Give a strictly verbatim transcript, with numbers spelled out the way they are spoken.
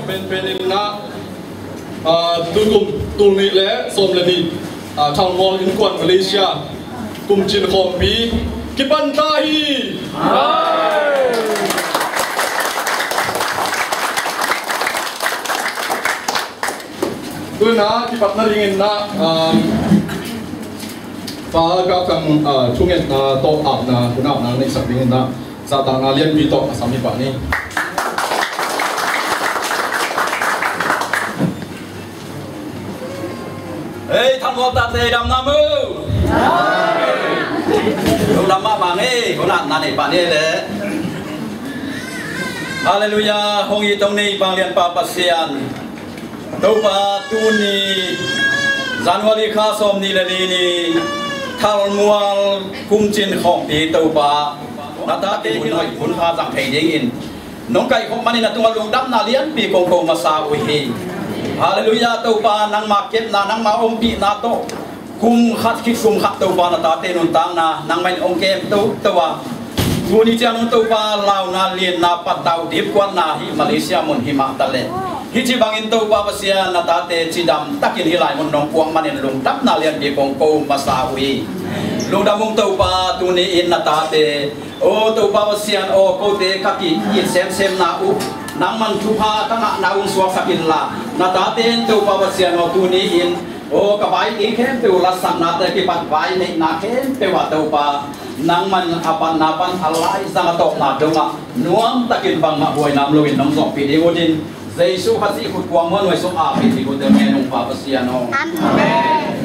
Penpen in na, ah, tukum tul nih le sawm le nih, ah, Thalmual Innkuan Malaysia kumcin khawmpi kipan ta hi. Tuna kipatna dingin na, um, Fa Kap Kang, uh, thungetna tawh apna, hunahna neihsak dingin na, zahtakna lianpi tawh a sam hi pah ni. Hei, Thalmual tate, dam na mu. Lungdam mahmah ing, hunahna nei pah ni le. Halleluiah, hong it hong nei Vanglianpa Pasian. Topa, tuni January kha sawmnih le li ni, Thalmual kumcin khawmpi Topa, na tate hun hoih hun pha zang thei dingin nong kaihkhop manin a tungah lungdamna lianpi kong ko masa uh hi. Halleluiah, Topa, nangma kepna, nangma ompihna tawh kum khat khit kum khat Topa na tate nuntakna nangmah in hong kem toto a, tuni ciang nung Topa launa lianna patdau dipkuatna hih Malaysia mun hi mah ta leh, hih ci bangin Topa Pasian na tate cidam takin hih lai mun nong puak manin lungdamna lianpi kong ko masa uh hi. Lungdam ung Topa, tuni in na tate, aw Topa Pasian aw, kote ka ki-it semsemna uh nangman thupha ka ngahna uh suaksak inla, na tate in Topa Pasian aw, tuni in aw ka vai i khempeuh latsaknate kipat vai neihna khempeuh ah Topa, nangman a patna pan a laizang a tawpna dongah nuamtakin bangmah buaina om loin nong zawhpih ding utin, Jesu Khazih khut kuang muanhuai sung a pih ding utin, ngen ung Pa Pasian aw. Amen.